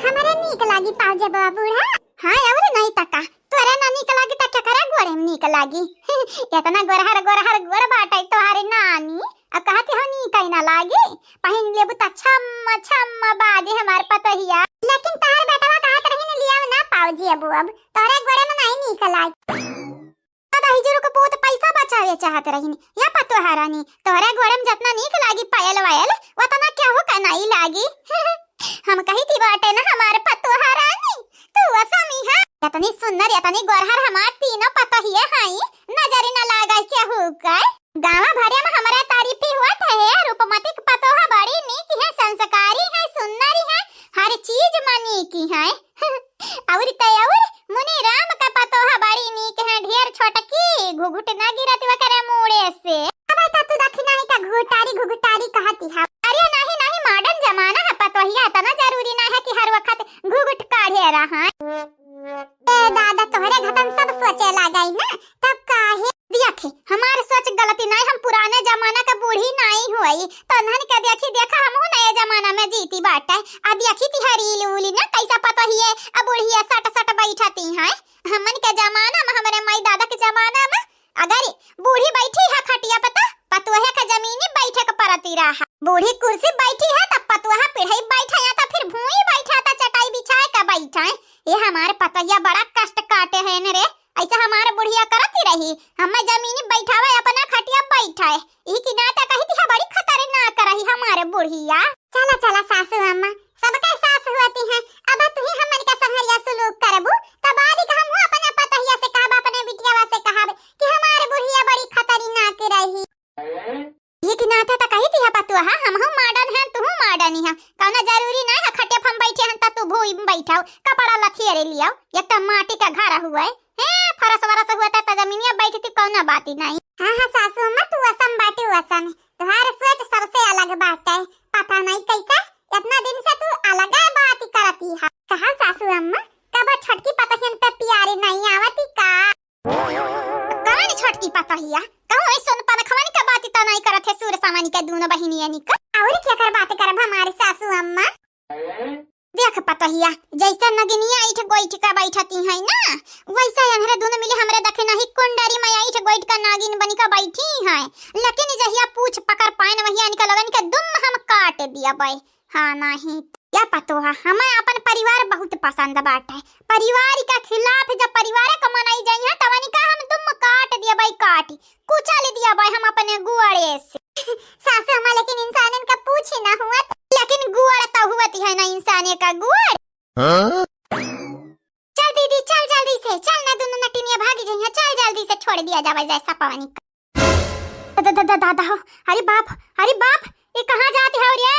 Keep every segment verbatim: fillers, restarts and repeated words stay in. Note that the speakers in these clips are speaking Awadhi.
हमरे नीक लागी पाउजे बा बूढ़ा। हाँ, अउर नहीं त का, तोरे ना नीक लागी त केकरा गोड़े में नीक लागी? एतना गोरहर गोरहर गोड़ बाटे तोहारे नानी, अब कहत हो नीक ही ना लागी? पहिन लेबू त छम छम बाजे हमार पतोहिया। लेकिन तोहार बेटवा कहत रही न लियाव ना पाउजी अब, अब तोहरे गोड़े में नहीं नीक लागी। दहिजरू के पूत पैसा बचावे चाहत रहिन, या पतोहा रानी, तोहरे गोड़े में जतना नीक लागी पायल वायल, वतना केहू का नाई लागी। हम कही थी बाटे ना हमार पतोहा रानी, तू असमी है। इतनी सुंदर, इतनी गोरहर हमार तीनों पतोहिए हई, नजर न लागे केहू के। गाँव भरे में हमरे तारीफी होत है, रूपमती के पतोहा बड़ी नीक है, संस्कारी है, सुंदरी है, हर चीज में नीक है। अउर त अउर मुनि राम का पतोहा बड़ी नीक है, ढेर छोटकी, घुघुट ना गिरत ओकरे मूड़े से। अब त तू दखिनाही का घुघुटारी घुघुटारी कहती है। अरे नहीं नहीं, modern जमाना है पतोहिया, इतना जरूरी ना है कि हर वक्त घुघुट काढ़े रहा। ए दादा, तोहरे घटन सब सोचे लागाई ना, तब काहे? देखी, हमार सोच गलती नाई, हम पुराने जमाना के बूढ़ी नाई हुई। तन्हन के देखी, देखा, हमहू नए जमाना में जीती बाटे। अब देखी ती हरील उली ना, कैसा पतोहिए, अब बुढ़िया सट सट बैठती हैं। हमन के जमाना में हमरे माई दादा के जमाना में अगर बूढ़ी बैठी है खटिया पे, त पतोहे के जमीनी बैठे के परती रहा। बूढ़ी कुर्सी बैठी है, त पतोहा पिढ़ई बैठा, या त फिर भूई बैठा, त चटाई बिछाए के बैठा। ये हमारे पतोहिया बड़ा कष्ट काटे हैं न रे, ऐसा हमारे बुढ़िया करती रही। हमें जमीनी बैठावे, अपना खटिया बैठाए। ई की नाते कही थी, बड़ी खतरनाक रही हमारे बुढ़िया। चला चला सासू अम्मा, सबके सास होती हैं। अब तू ही हमन के संघरिया सुलूक करबू, त बाद के हमहू अपने पतोहिया से कहब, अपने बिटियावा से कहब कि हमार बुढ़िया बड़ी खतरनाक रही। ई की नाते त कही थी है पतोहा, हमहू modern हैं, तू modern ही है। कौनो जरूरी ना है खटिया पर हम बैठे हैं त तू भूई में बैठाओ, कपड़ा लथियरे लियाओ, एक त माटी का घर हुए, हे फरस वरस हुए त, त जमीनिया बैठती, कौनो बात ही नहीं। हाँ हाँ सासू अम्मा, तू असम बाटी असम, तोहार सोच सबसे अलग बाटे। पता नहीं कैसे इतना दिन से तू अलग बात करती है। कहा सासू अम्मा, कब छोटकी पतोहियन पे प्यारी नहीं आवती का? कौन छोटकी पतोहिया? कहूँ ऐसन पनखवन के बात तो नहीं करत है, सूर सामनी के दोनों बहिनिया निक। और क्या कर बात करब हमारे सासू अम्मा? देख पतोहिया, जैसे नगिनिया ऐठ गोइठ का बैठती है ना, वैसे अनहरे दोनों मिली हमरे दखिनही कुंडरी में ऐठ गोइठ का नागिन बनी का बैठी हैं। लेकिन जहिया पूछ पकड़ पाएन, वहिया इनका लगन के दुम हम काट दिया बे। हाँ नहीं, या पतोहा, हमें अपन परिवार बहुत पसंद बाटे। परिवार का खिलाफ जब परिवार का मनाई जाई है, तब इनका हम दुम काट दिया बे, काट। कुचल दिया बा हम अपने गुआरे से। सासू अम्मा, लेकिन इंसानन का पूछ ना हुआ। लेकिन गुआर तो हुआ ती है ना इंसाने का गुआर। हाँ? चल दीदी, चल जल्दी से, चल ना दोनों नटिनिया भागी जइहैं, चल जल्दी से छोड़ दिया जावे जैसा पवनी का। द-, द-, द-, दादा हो, अरे बाप, अरे बाप, ये कहाँ जाती हो रे?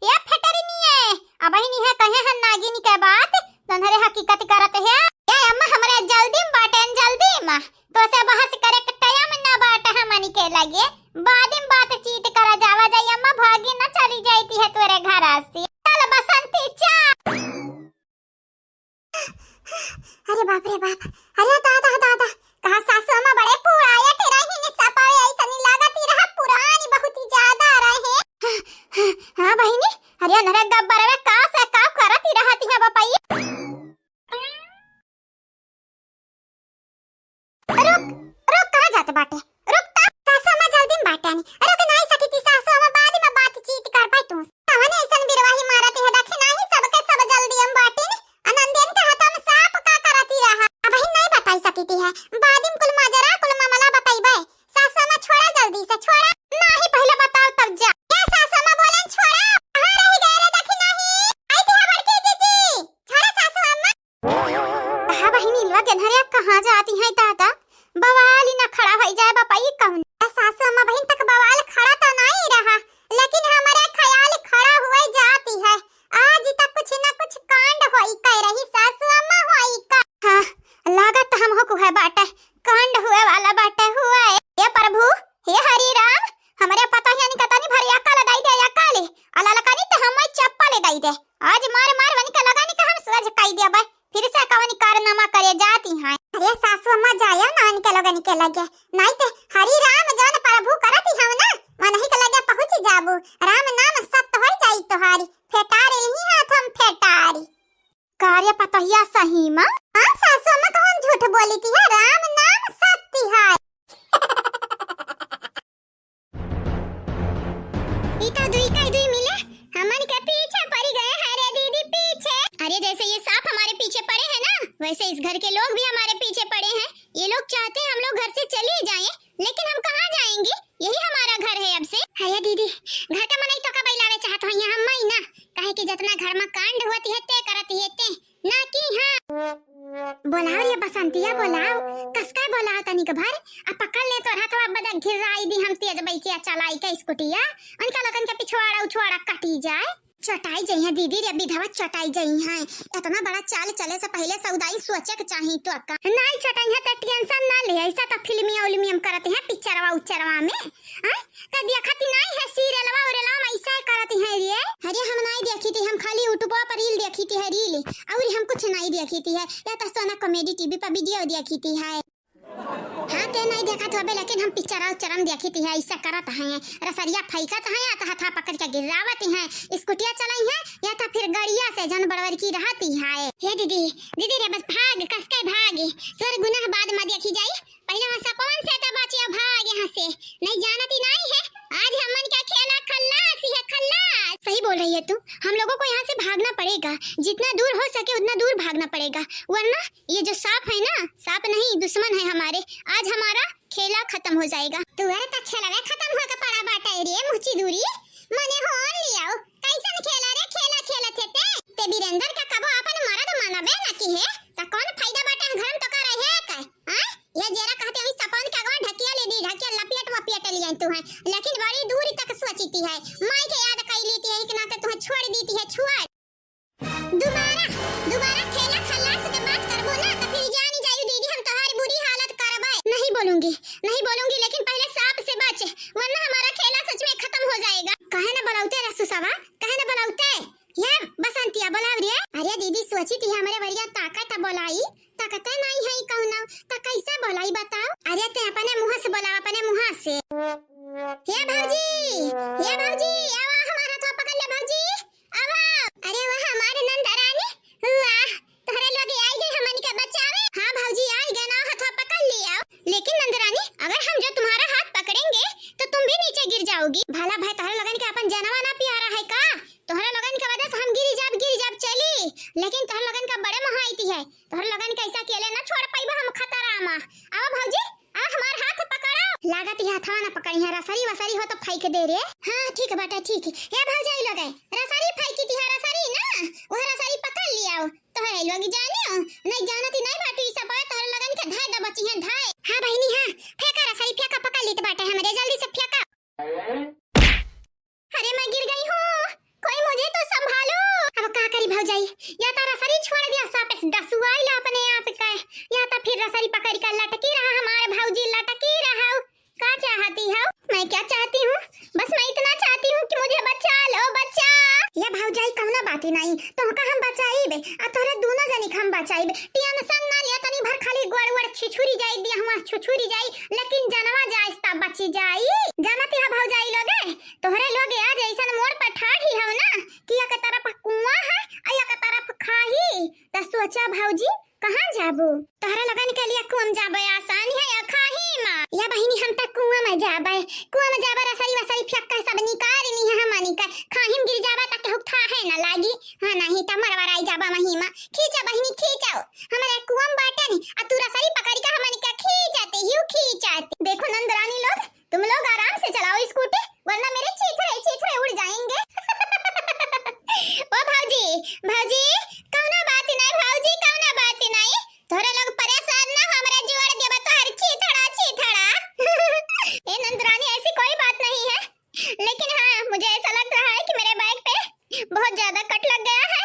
ये फेटरी नहीं है, अब ही नहीं है, कहे हैं नागिन के बात, तन्हरे हकीकत करत है। ए अम्मा, हमरे जल्दी में बाटेन, जल्दी में। तोसे बहस करे के टाइम ना बाटे हमनी के लगे। बाद में बातचीत करा जावा जाई अम्मा, भागी ना चली जाती है तोरे घर से। चल बसंती, चल। अरे बाप रे बाप, अरे दादा, दादा, कहा सासू अम्मा बड़े पुरायट रही ने सपावे, ऐसा नहीं लागत ही रहा, पुरानी बहुत ही ज्यादा रहे। हाँ, हाँ, हाँ, बहिनी, अरे अनहरे गब्बर रे का से का करत ही रहती है बपई। रुक, रुक, कहाँ जात बाटे? रुक त। सासू अम्मा जल्दी में बाटे नी। रुक नाई सकी थी सासू अम्मा, बाद में बातचीत कर पाई तू। कवने ऐसन बिरवाही मारत है, देखी नाही सबके सब जल्दी में बाटे नी। अनंदियन के हाथ में सांप का करती रहा। अब ही नहीं बताई सकी थी है। बाद में कुल माजरा, कुल मामला बताइबे। सासू अम्मा छोड़ा जल्दी से, छोड़ा। नाही पहले बताओ तब जा। क्या सासू अम्मा बोले छोड़ा? कहाँ रह गए रे देखी नाही? आई थी है बड़की जीजी। छोड़ा सासू अम्मा। हाँ बहिनी, लगे धरे कहाँ जाती हैं दादा? बवाल ही ना खड़ा होई जाए बपई कहूँ। ए सासू अम्मा बहिन तक बवाल खड़ा तो नहीं रहा, लेकिन हमारे ख्याल खड़ा हुए जाती है। आज तक कुछ ना कुछ कांड होई कह रही सासू अम्मा, होई का। हाँ, लागत हमहू को है बाटे, कांड हुए वाला बाटे हुए। हे प्रभु, हे हरि राम, हमरे पता ही नहीं कतनी भर अकल दई दे, अकल। अला लकनी तो हम चप्पल दई दे। आज मार मार वनी का लगानी का हम सोझ कई दिया बा। फिर से कवनी कारनामा करे जाती हैं। अरे सासू अम्मा जायो ना इनके लोगन के लगे, नहीं ते हरि राम जौन प्रभु करत ही हम ना, वनही के लगे पहुँच जाबू। राम नाम सत्य होई जाई तोहारी, फेटारे ही हाथ हम फेटारी। का रे पतोहिया सही मा? हाँ सासू अम्मा, कौन झूठ बोली थी है? राम नाम सत्य है। ई तो दुई का दुई मिले हमन के पीछे पड़ी गए हैं रे दीदी, पीछे। अरे जैसे ये सांप हमारे पीछे पड़े हैं ना, वैसे इस घर के लोग भी हमारे पीछे पड़े हैं। ये लोग चाहते हैं हम लोग घर से चले जाएं, लेकिन हम कहाँ जाएंगे? यही हमारा घर है अब से। अरे दीदी, घर का मनई तो कबई लावे चाहत हो यहाँ, हम ही ना, काहे कि जितना घर में कांड होती है ते करती है ते, ना कि हाँ। बोलाओ रे बसंतिया, बोलाओ, कसका बोलाओ तनिक भर, आ पकड़ ले तोर हथवा, बड़ा घिर्राई दी हम तेज बइकिया चलाई के स्कूटिया, उनका लोगन के पिछवाड़ा उछवाड़ा कटी जाए। चटाई जइहें दीदी रे, विधवा चटाई जइहें। इतना बड़ा चाल चले से पहिले सौदाई सोचे के चाही तोर का। नाई चटाई है त tension ना ले, ऐसा त फिल्मिया उल्मिया में करत हैं, पिक्चरवा उच्चरवा में। हाँ? त देखती नाई है सीरियलवा उरियलवा में ऐसा करत हैं रे। अरे हम नाई देखी थी, हम खाली YouTube पर reel देखी थी है, reel, और हम कुछ नाई देखी थी है। या त सोना comedy TV पर video देखी थी है। हाँ, ते नाई देखत होबे, लेकिन हम पिक्चर उच्चर में देखी थी है, ऐसा करत हैं, रसरिया फेंकत हैं, या तो हथवा पकड़ के गिरावत हैं, स्कूटिया चलाई हैं, या तो फिर गड़िया से जन बड़वर की रहती है। हे दीदी, दीदी रे, बस भाग, कसके भाग, तोर गुनाह बाद में देखी जाई, पहले वहाँ सपवन से तो बचिया, भाग यहाँ से, नहीं जानती नाई है, आज हमन का खेला खल्लास है, खल्लास। सही बोल रही है तू, हम लोगों को यहाँ से भागना पड़ेगा, जितना दूर हो सके उतना दूर भागना पड़ेगा, वरना ये जो सांप है ना, सांप नहीं, दुश्मन है हमारे, आज हमारा खेला खतम हो जाएगा। तोहरे त खेलवे खतम होके पड़ा बाटे रे मुची दूरी, मने होन लियाओ, कैसन खेला रे, खेला खेलत हे ते? ते वीरेंद्र का कबो अपन मरद मानबे न की है, त कौन फायदा बाटे घर में तो कर रहे है का? हाँ? ये जेरा कहते हैं सपन के अगवा ढकिया ले दी, ढकिया लपियट वपियट लिया तू है, लेकिन बड़ी दूरी तक सोचती है, माई के याद कर लेती है, एक नाते तुम्हें छोड़ देती है, छोड़। दोबारा, दोबारा खेला खल्लास के बात करबो ना, तो फिर जानी जायू दीदी, हम तोहार बुरी हालत करबे। नहीं बोलूंगी, नहीं बोलूंगी, लेकिन पहले सांप से बच, वरना हमारा खेला सच में खत्म हो जाएगा। काहे ना बोलाउते रे सुसवा, काहे ना बोलाउते? ये बसंतिया बोलाव रे। अरे दीदी, सोची थी हमरे वरिया ताकत बोलाई, ताकते नहीं है कौनो, तो कैसे बोलाई बताओ? अरे ते अपने मुंह से बोलाओ, अपने मुंह से। हे भौजी, हे भौजी, आवा हमारा तो पकड़ ले भौजी। आवा। अरे वाह हमारे नंद रानी, वाह, तोहरे लोग आई गए हमन के बचावे। हाँ भौजी, आई गए ना, हाथ पकड़ लिया। लेकिन नंद रानी, अगर हम जो तुम्हारा हाथ पकड़ेंगे तो तुम भी नीचे गिर जाओगी। भला भाई तोहरे लोगन के अपन जनवा ना प्यारा है का? तोहरे लोगन के वजह से हम गिरी जाब, गिरी जाब चली, लेकिन तोहरे लोगन का बड़े महाइती है, तोहरे लोगन के ऐसा अकेले ना छोड़ पाइबा हम खतरा मा। आवा भौजी, अब हमार हाथ पकड़ो। लागत ही हथवा ना पकड़ी है, रसरी वसरी हो तो फेंक दे रे। हाँ, ठीक बाटे, ठीक। हे भौजाई लोगे, रसरी फेंकी थी, रसरी ना, वह रसरी पकड़ लियाओ। तोहरे लोग जानियो, नहीं जानती नहीं बाटू, ई सब तोहरे लोगन के धाय दबची है, धाय। हाँ बहिनी, हाँ, फेंका रसरी, फेंका, पकड़ ली तो बाटे हमरे, जल्दी से फेंका। अरे मैं गिर गई हूँ, कोई मुझे तो संभालो। अब का करी भौजाई, या तो रसरी छोड़ दिया, सांप डसुआइला अपने आप का, या तो फिर रसरी पकड़ कर लटकी रहा हमारे भौजी, लटकी रहा। का चाहती हो? मैं क्या चाहती हूँ, बस मैं इतना चाहती हूँ कि मुझे बचा लो, बचा। ये भौजाई कौनो बात ही नहीं, तुमका हम बचाइबे, आ तोहरे दोनों जनी के हम बचाइबे। Tension ना लिया, तनी भर खाली गोड़ वोड़ छिछुरी जाई, दिया हुआ छुछुरी जाई, लेकिन जनवा जाए ता बची जाई। जानती है भौजाई लोगे, तोहरे लोग आज ऐसन मोड़ पर ठाढ़ी हो ना कि एक तरफ कुआं है और एक तरफ खाही। त सोचा भौजी, कहाँ जाबू? तोहरे लोगन के लिए कुआं जाबे आसान है या खाही मा? या बहिनी, हम त कुआं में जाबे, कुआं में जाबे, रसरी वसरी फेंक के सब निकाल ली है हमनी के। खाही में गिर जाबे त केहू थाहे न लागी। हाँ, नहीं त मरवराई जाबे वहीं मा। खींचा बहिनी, खींचाओ, हमारे कुआं बाटे नहीं, आ तू रसरी पकड़ के हमनी के खींचाते, यू खींचाते। देखो नंदरानी लोग, तुम लोग आराम से चलाओ स्कूटी, वरना मेरे चीथड़े चीथड़े उड़ जाएंगे। ओ भौजी, भौजी, कौनो बात नहीं भौजी, कौनो बात नहीं। तोहरे लोग परेशान ना हो, हमरा जोड़ देबा तोहर चीथड़ा चीथड़ा। ए नंदरानी, ऐसी कोई बात नहीं है, लेकिन हाँ, मुझे ऐसा लग रहा है कि मेरे बैग पे बहुत ज्यादा कट लग गया है।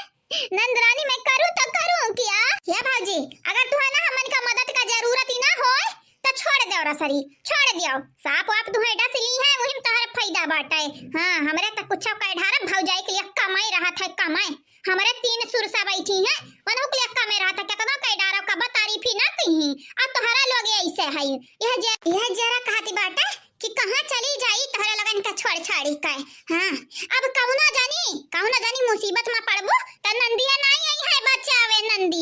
नंदरानी, मैं करूँ तो करूँ क्या? या भौजी, अगर तुहे ना हमन का मदद का जरूरत ही ना होए, तो छोड़ देव रसरी, छोड़ देव। सांप वाप तुहे डस ली है, वही में तोहर फायदा बाटे। हाँ, हमरे तो कुछ कह ढारा, भौजाई के लिए कमाई रहा था, कमाई। हमरे तीन सुरसा बैठी हैं, वनहु के लिए कमाई रहा था, कितना कह ढारा, कब तारीफ ही ना कही। आ तोहरा लोग ऐसे है, यह जे-, यह जरा कहती बाटे कि कहाँ चली जाई तोहरे लगन का छोड़ छाड़ी के। हाँ, अब कौनो जानी, कौनो जानी मुसीबत में पड़बू त नंदिया नाई आई है बचावे।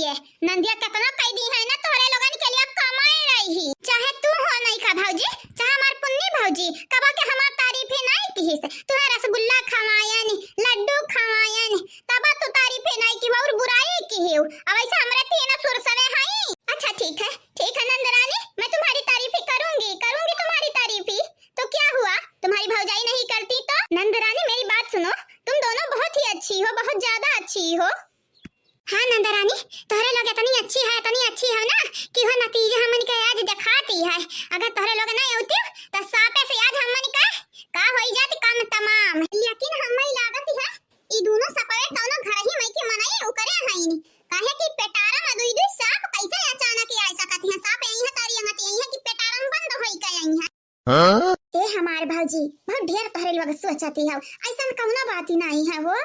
ये नंदिया केतना कई दी है ना तोहरे लोगन के लिए कमाए रही। चाहे तू हो नहीं का भौजी, चाहे हमार पुन्नी भौजी, कबो के हमार तारीफ ही नहीं किहिस। तुहे रसगुल्ला खवायन, लड्डू खवायन, तब तू तारीफ ही नहीं की और बुराई की हो। अब ऐसे हमरे तीन सुर सवे हई। अच्छा ठीक है, ठीक है नंदरानी, मैं तुम्हारी तारीफ ही करूंगी, करूंगी तुम्हारी तारीफ ही। तो क्या हुआ, तुम्हारी भौजाई नहीं करती तो? नंदरानी मेरी बात सुनो, तुम दोनों बहुत ही अच्छी हो, बहुत ज्यादा अच्छी हो। हाँ नंदरानी, तोहरे लोग इतनी अच्छी है, इतनी अच्छी है ना कि वो नतीजा हमन के आज दिखाती है। अगर तोहरे लोग नहीं होती तो सापे से आज हमन का का होई जात काम तमाम। लेकिन हमें लागत है ई दोनों सपवे कौनो घर ही में के मनई उकरे हईन। काहे कि पेटारा में दुई दुई सांप कैसे अचानक आ सकत हैं? सांप यही है तारी अंगत यही है कि पेटारा में बंद होई के आई है। हाँ? ए हमार भौजी, बहुत ढेर तोहरे लोग सोचती हो, ऐसन कौनो बात ही नहीं है हो।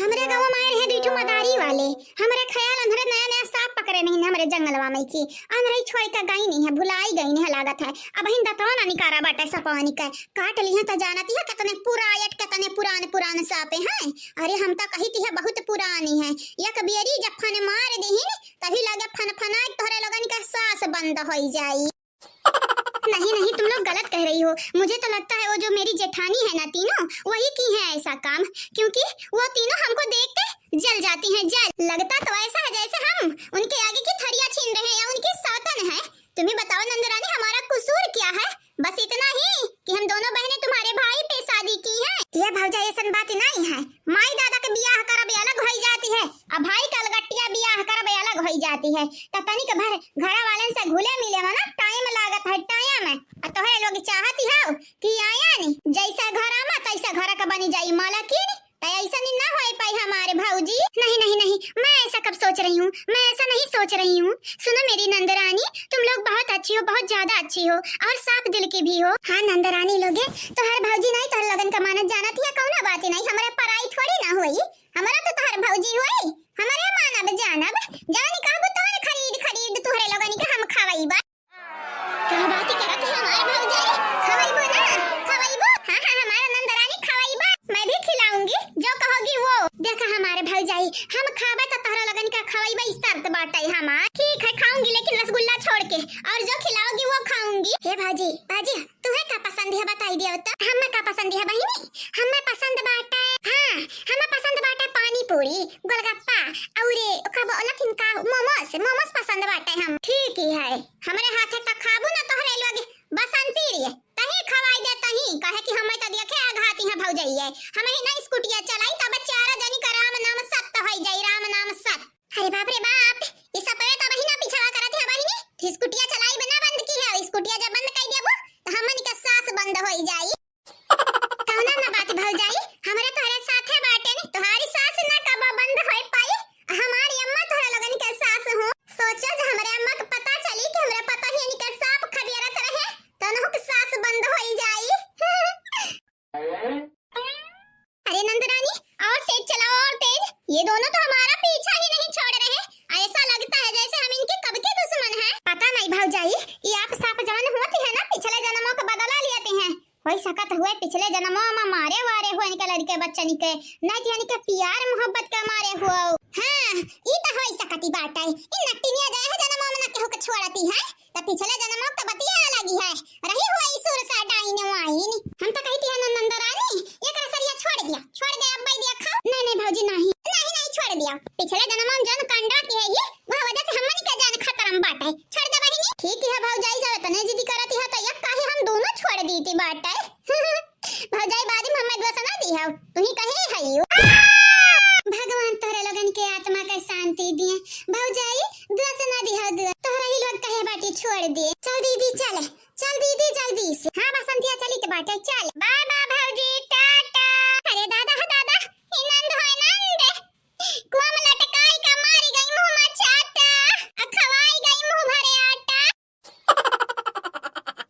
हमरे गाँव में आए रहे दुई ठो मदारी वाले, हमरे ख्याल अंधरे नया नया सांप पकड़े नहीं हमरे जंगलवा में की, अंधरे छोड़ के गई नहीं है, भुलाई गई नहीं है लागत है। अब हिन दतवा ना निकारा बाटे सपवा निकाय, काट लिहे तो जानती है कितने पुरायट, कितने पुरान पुरान सांपे हैं। अरे हम तो कही थी है बहुत पुरानी है, एक बेरी जब फन मार देही तभी लगे फन फनाए तोहरे लोगन के सांस बंद होई जाई। नहीं नहीं, तुम लोग गलत कह रही हो। मुझे तो लगता है वो जो मेरी जेठानी है ना तीनों, वही की है ऐसा काम, क्योंकि वो तीनों हमको देख के जल जाती हैं, जल। लगता तो ऐसा है जैसे हम उनके आगे की थरिया छीन रहे हैं या उनकी सौतन है। तुम ही बताओ नंदरानी, हमारा कसूर क्या है? बस इतना ही कि हम दोनों बहनें तुम्हारे भाई पे शादी की हैं। ये भौजा, ऐसन बात नहीं है। माई दादा के बियाह करब अलग होई जाती है, अब भाई के अलगटिया बियाह करब अलग होई जाती है। त तनिक भर घर वालन से घुले मिले में ना टाइम लागत है, टाइम। आ तोहरे लोग चाहती हो कि आयन जैसा घर आमा तैसा घर का बनी जाई मालकिन, त ऐसा नहीं ना होई पाई हमारे भौजी। नहीं नहीं नहीं, मैं ऐसा कब सोच रही हूँ, मैं ऐसा नहीं सोच रही हूँ। सुनो मेरी नंदरानी, तुम लोग बहुत अच्छी हो, बहुत ज्यादा अच्छी हो और साफ दिल की भी हो। हाँ नंदरानी लोगे, तोहर भौजी नहीं तोहर लोगन का मानत जानत है, कौनो बात नहीं, हमारे पराई थोड़ी ना होई। हमारा तो तोहर भौजी होई, हमारे मानब जानब, जवन कहबो तवन खरीद खरीद तोहरे लोगन के हम खवाईबा। क्या बात करत है हमारे भौजाई, खवाईबो ना, खवाईबो? हाँ हाँ हमारा नंदरानी खवाईबा, मैं भी खिलाऊंगी जो कहोगी वो। देखा हमारे भौजाई, हम खाबे तो तोहरा लोगन का खवाईबा, ई शर्त बाटे हमार। ठीक है खाऊंगी लेकिन रसगुल्ला छोड़ के, और जो खिलाओगी वो खाऊंगी। हे भौजी, भौजी तुहे का पसंद है बताई दियो तो। हमें का पसंद है बहिनी? हमें पसंद बाटे, हाँ हमें पसंद बाटे पानी पूरी, गोलगप्पा, और का बोलत इनका मोमोस, मोमोस पसंद बाटे हम। ठीक ही है, हमरे हाथे का खाबू ना तोहरे लोग बसंती रे, तही खवाई दे तही, काहे कि हमें तो देखे आघाती है भौजैये, हम ही ना स्कूटिया चलाई तब चार जनी का राम नाम सत्य होई जाई, राम नाम सत्य। अरे बाप रे बाप, ई सपवे तो वही ना पिछवा करत है बहिनी, स्कूटिया चलाई बना बंद की है, स्कूटिया जब बंद कर देबू तो हमन के सांस बंद होई जाई। कौना ना बात भौजाई, हमरे तोहरे साथे बाटे नी, तोहारी सांस ना कब बंद होई पाई, हमारी अम्मा तोहरा लोगन के सास हो। सोचा जे हमरे अम्मा के पता चली कि हमरे पता ही इनके सांप खदेरत रहे, तो उनहु के सांस बंद होई जाई। अरे नंदरानी, और तेज चलाओ, और तेज। ये दोनों तो हमारा पीछा ही नहीं छोड़ रहे। ऐसा लगता है जैसे हम इनके कब के दुश्मन हैं। पता नहीं भौजाई, ये आप सांप जवन होती है ना, पिछले जन्मों का बदला लेते हैं। होई सकत हुए पिछले जन्मों में मारे वारे हो इनके लड़के बच्चन के, नहीं तो इनके प्यार मोहब्बत के मारे हो। हाँ, ई तो होई सकती बात है। इन नट्टिनिया जाए है जन्मों में ना केहू के छोड़ती है। त पिछले जनमो क बतिया अलग ही है, रही हुआ ई सुरसा डाइन वाइन। हम त कहित है नंदरानी, एकरा सरिया छोड़ दिया, छोड़ दे अब भाई दिया खाओ। नहीं, नहीं भौजी, नहीं। नहीं, नहीं, छोड़ दिया। पिछले जनमो में जौन कांडा किहे ही, वह वजह से हमनी के जान खतरा में बाटे। छोड़ दे बहिनी। ठीक है भौजाई, जब इतने जिद करत है तो एक काहे हम दोनों छोड़ दीती बाटे। भौजाई, बाद में हमें दोष ना दी हो, तू ही कहे है यू।